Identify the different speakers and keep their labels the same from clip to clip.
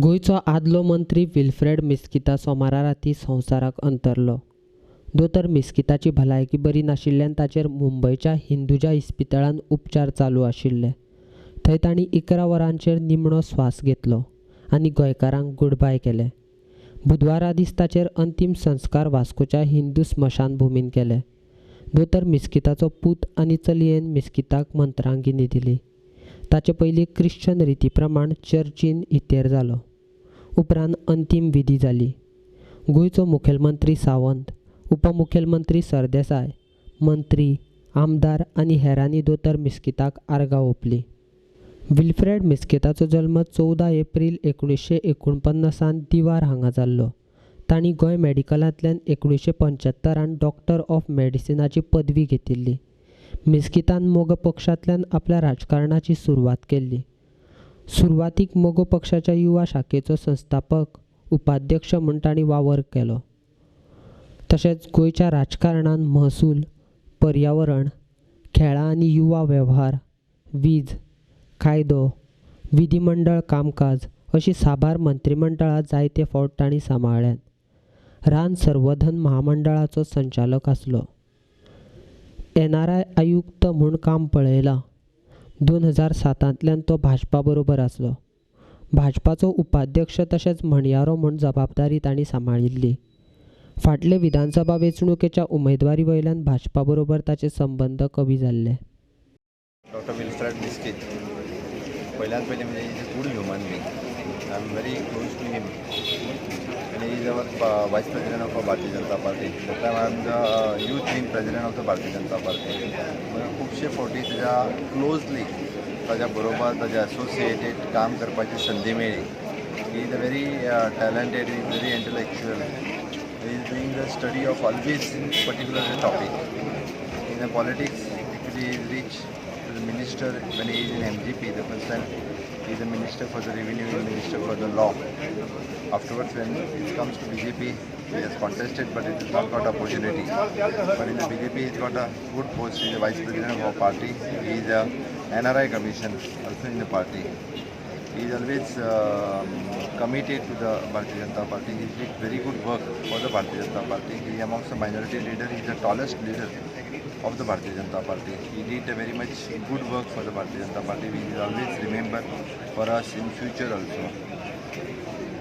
Speaker 1: गोंयचो आदलो मंत्री विल्फ्रेड मिस्किता सोमारा राती संवसाराक अंतरलो. दोतोर मिस्किताची भलायकी बरी नाशिल्ल्यान ताचेर मुंबयच्या हिंदुजा इस्पितळांत उपचार चालू आशिल्ले. थंय तांणी 11 वरांचेर निमणो स्वास घेतलो आनी गोंयकारांक गुडबाय केलें. बुधवारा दीस ताचेर अंतीम संस्कार वास्कोच्या हिंदू स्मशानभुमीन केले. दोतोर मिस्किताचो पूत आनी चलयेन मिस्किताक मंत्रांगिनी दिली. ताचे पयलीं क्रिश्चन रिती प्रमाण चर्चीन इतेर जालो. उपरांत अंतीम विधी जाली. गोंयचो मुखेलमंत्री सावंत, उपमुखेलमंत्री सरदेसाय, मंत्री, आमदार आनी हेरांनी दोतोर मिस्किताक आर्गां ओंपलीं. विल्फ्रेड मिस्किताचो जल्म 14 एप्रील 1949 दिवार हांगा जाल्लो. तांणी गोंय मेडिकलांतल्यान 1975 डॉक्टर ऑफ मेडिसिनाची पदवी घेतिल्ली. मिस्कितान मगो पक्षांतल्यान आपल्या राजकारणाची सुरवात केल्ली. सुरवातीक मगो पक्षाच्या युवा शाखेचो संस्थापक उपाध्यक्ष म्हूण तांणी वावर केलो. तशेंच गोंयच्या राजकारणांत महसूल, पर्यावरण, खेळां आनी युवा वेव्हार, वीज, कायदो, विधिमंडळ कामकाज अशी साबार मंत्रीमंडळां जायते फावट तांणी सांबाळ्ळ्यांत. रान संवर्धन महामंडळाचो संचालक आसलो. NRI आयुक्त म्हूण काम पळयलां. 2007 तो भाजपा बरोबर आसलो. भाजपाचो उपाध्यक्ष तशेंच म्हणयारो म्हूण जबाबदारी तांणी सांबाळिल्ली. फाटले विधानसभा वेंचणुकेच्या उमेदवारी वयल्यान भाजपा बरोबर ताचे संबंद कमी जाल्ले.
Speaker 2: डॉक्टर विल्फ्रेड मिस्कित पयल्यान पयलीं म्हणजे is a good human being. I am very close to him आनी is our vice president of Bharatiya Janata Party. That time I am the youth wing president of the Bharatiya Janata Party. खुबशे फावटी ताज्या closely ताज्या बरोबर ताज्या associated काम करपाची संदी मेळ्ळी. He is a very talented, is very intellectual. He is doing the study of always particular topic. In the politics, actually he is reached to the minister when he is in MGP the first time. He is a minister for the revenue, he is minister for the law. Afterwards, when it comes to BJP, he has contested, but it has not got opportunity. But in the BJP, he has got a good post. He is the vice president of our party. He is a NRI commission also in the party. He is always committed to the Bharatiya Janata Party. He did very good work for the Bharatiya Janata Party. He amongst the minority leader, he is the tallest leader of the Bharatiya Janata Party. He did a very much good work for the Bharatiya Janata Party. We will always remember for us in future also.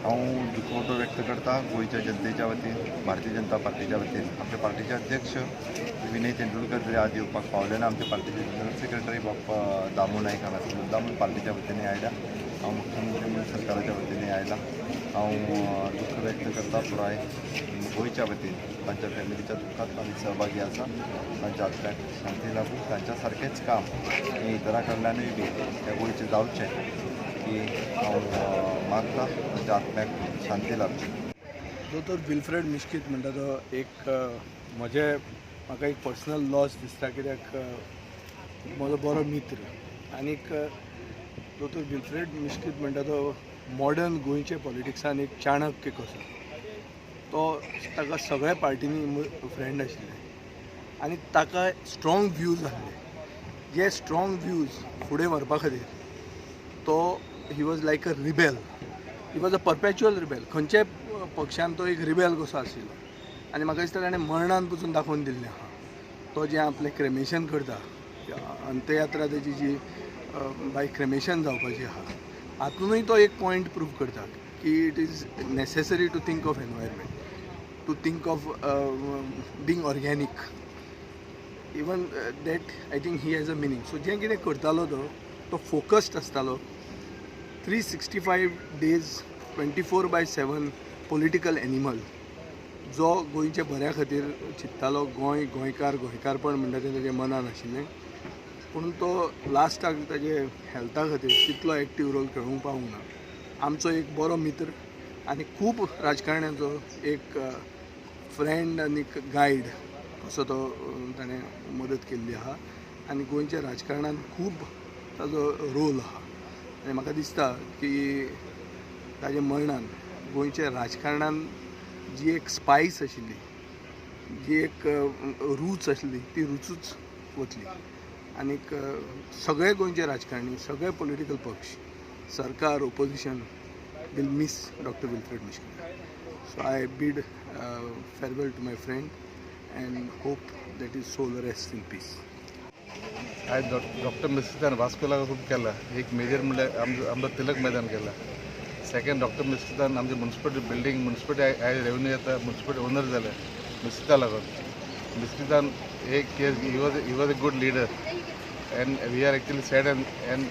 Speaker 2: हांव दुखवटो व्यक्त करता गोंयच्या जनतेच्या वतीन, भारतीय जनता पार्टीच्या वतीन. आमच्या पार्टीचे अध्यक्ष विनय तेंडुलकर जरी आज येवपाक पावले ना, आमच्या पार्टीचे जनरल सेक्रेटरी बाब दामू नायक हांगा मुद्दामून पार्टीच्या वतीन आयला. हांव मुख्यमंत्री म्हणून सरकाराच्या वतीन आयला. हांव दुख्ख व्यक्त करता पुराय गोंयच्या वतीन. तांच्या फॅमिलीच्या दुख्खात आमी सहभागी आसा. तांच्या आत्म्याक शांती लाभूं. तांच्या सारकेंच काम हें इतरां कडल्यानूय बी ह्या गोंयचें जावचें की हांव मागता. तांच्या आत्म्याक शांती लाभची.
Speaker 3: दोतोर विल्फ्रेड मिश्कीत म्हणटा तो एक म्हजे म्हाका एक पर्सनल लॉस दिसता, कित्याक म्हजो बरो मित्र. आनीक दोतोर विल्फ्रेड मिश्कीत म्हणटा तो मॉडर्न गोंयचे पॉलिटिक्सान एक चाणक्य कसो. तो ताका सगळ्या पार्टींनी फ्रेंड आशिल्ले आनी ताका स्ट्रॉंग व्यूज आसले, जे स्ट्रॉंग व्यूज फुडें व्हरपा खातीर तो he was like a rebel. He was a perpetual rebel. खंयच्याय पक्षान तो एक रिबेल कसो आशिल्लो आनी म्हाका दिसता ताणें मरणान पसून दाखोवन दिल्लें आहा. तो जें आपलें क्रेमेशन करता, अंत्ययात्रा तेजी जी बाय क्रेमेशन जावपाची आहा, हातूनय तो एक पॉयंट प्रूव करता की it is necessary to think of environment, to think of being organic. Even that I think he has a meaning. So जें कितें करतालो तो तो फोकस्ड आसतालो. 365 days, 24/7 political animal, जो गोंयच्या बऱ्या खातीर चिंत्तालो. गोंय, गोंयकार, गोंयकारपण म्हणटा तें तेज्या मनान आशिल्लें. पूण तो लास्टाक ताजे हेल्था खातीर तितलो एक्टीव रोल खेळूंक पावूंक ना. आमचो एक बरो मित्र आनी खूब राजकारण्यांचो एक फ्रेंड आनी गायड असो तो ताणें मदत केल्ली आहा आनी गोंयच्या राजकारणान खूब ताजो रोल आहा. आनी म्हाका दिसता की ताज्या मरणान गोंयच्या राजकारणान जी एक स्पायस आशिल्ली, जी एक रूच आशिल्ली, ती रुचूच वतली. आनीक सगळे गोंयचे राजकारणी, सगळे पॉलिटिकल पक्ष, सरकार, opposition will miss Doctor Wilfred Mesquita. So I bid farewell to my friend and hope that his soul rest in peace.
Speaker 4: आयज डॉक्टर मिस्कितान वास्कोला खूब केला. एक मेजर म्हणल्यार आमचो आमचो तिलक मैदान केला. सेकंड, डॉक्टर मिस्कितान आमचे म्युन्सिपलिटी बिल्डींग, म्युन्सिपलिटी आयज रेवेन्यू येता, म्युन्सिपलिटी ओनर जाले मिस्किता लागून. मिस्कितान एक he was a good leader and we are actually sad and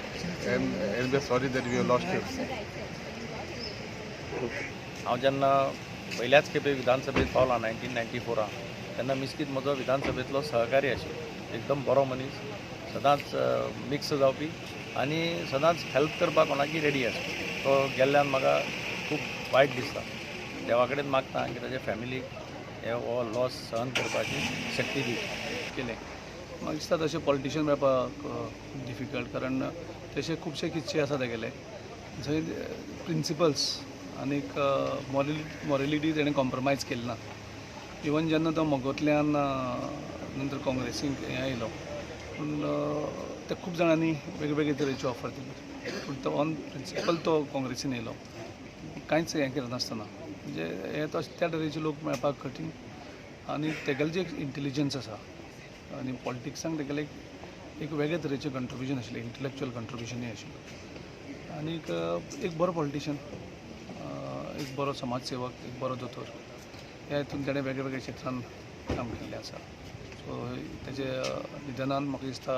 Speaker 4: we are sorry that we have lost him.
Speaker 5: हांव जेन्ना पयल्याच खेपे विधानसभेत पावलां 1994आन, तेन्ना मिस्कीत म्हजो विधानसभेंतलो सहकारी आशिल्लो. एकदम बरो मनीस, सदांच मिक्स जावपी आनी सदांच हेल्प करपाक कोणाकी रेडी आसपी. तो गेल्ल्यान म्हाका खूब वायट दिसता. देवा कडेन मागता की ताच्या फॅमिलीक हे हो लॉस सहन करपाची शक्ती दिवची.
Speaker 6: केलें. म्हाका दिसता तशें पॉलिटिशियन मेळपाक खूब डिफिकल्ट, कारण तशे खुबशे किस्से आसा तेगेले जंय प्रिंसिपल्स आनीक मॉरलिटी तेणें कॉम्प्रोमायज केली ना. इवन जेन्ना तो मगोंतल्यान नंतर काँग्रेसीक हें आयलो, पूण ते खूब जाणांनी वेगळे तरेच्यो ऑफर दिल्यो, पूण तो ऑन प्रिंसिपल तो काँग्रेसीन येयलो, कांयच हें करनासतना. म्हणजे हे तशे त्या तरेचे लोक मेळपाक कठीण. आनी तेगेलें जें इंटेलिजन्स आसा आनी पॉलिटिक्सांक तेगेलें एक वेगळे तरेचें कंट्रिब्युशन आशिल्लें, इंटलेक्चुअल कंट्रिब्युशनूय आशिल्लें. आनीक एक बरो पॉलिटिशियन, एक बरो समाज सेवक, एक बरो दोतोर, ह्या हितून तेणें वेगळे वेगळे क्षेत्रान काम केल्लें आसा. सो तेजे निधनान म्हाका दिसता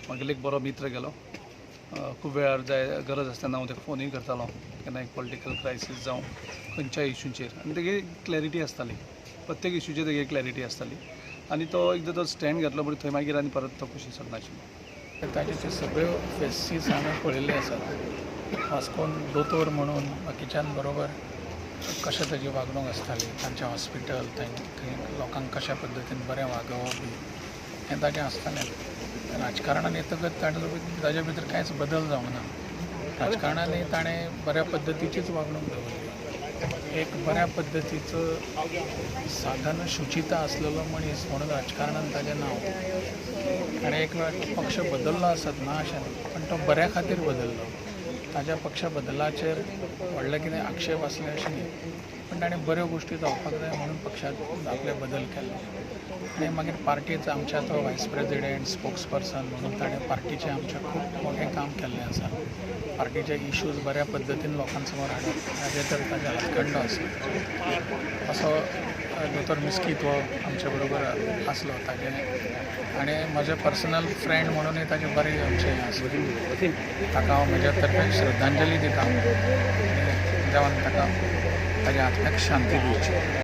Speaker 6: म्हागेलो एक बरो मित्र गेलो. खूब वेळार जाय गरज आसतना हांव ताका फोनूय करतालो, केन्ना एक पॉलिटिकल क्रायसीस जावं खंयच्याय इशूचेर, आनी तेगे क्लॅरिटी आसताली, प्रत्येक इशूचेर तेगे क्लॅरिटी आसताली. आनी तो एकदां तो स्टँड घेतलो म्हणटकीर थंय मागीर आनी परत तो कुशीक सरनाशिल्लो.
Speaker 7: ताचे ते सगळ्यो फेसीस हांवें पळयल्ले आसात. वास्कोन दोतोर म्हणून बाकीच्यान बरोबर कशें ताजी वागणूक आसताली, तांचें हॉस्पिटल, थंय लोकांक कशा पद्दतीन बरें वागोवप बी हें ताजें आसतालें. राजकारणान येतकच ताजे भितर कांयच बदल जावंक ना. राजकारणानूय ताणें बऱ्या पद्दतीचीच वागणूक दवरली. एक बऱ्या पद्दतीचो साधन शुचिता आसलेलो मनीस म्हणून राजकारणान ताजें नांव. ताणें एक वेळ पक्ष बदल्लो आसत, ना अशें न्ही, पण तो बऱ्या खातीर बदल्लो. ताज्या पक्ष बदलाचेर व्हडले कितें आक्षेप आसले अशें न्ही, पण ताणें बऱ्यो गोश्टी जावपाक जाय म्हणून पक्षांत आपले बदल केले. आनी मागीर पार्टीच आमच्या तो वायस प्रेजिडेंट, स्पोक्स पर्सन म्हणून ताणें पार्टीचें आमचें खूब मोठें काम केल्लें आसा. पार्टीचे इश्यूज बऱ्या पद्दतीन लोकां समोर हाडप हाजें तर ताजें हातखंड आसा. असो दोतोर मिस्कीत हो आमचे बरोबर आसलो ताजें. आनी म्हजें पर्सनल फ्रेंड म्हणूनय ताजें बरें आमचें हें आसा. ताका हांव म्हज्या तर्फे श्रद्धांजली दिता आनी देवान ताका ताज्या आत्म्याक शांती दिवची.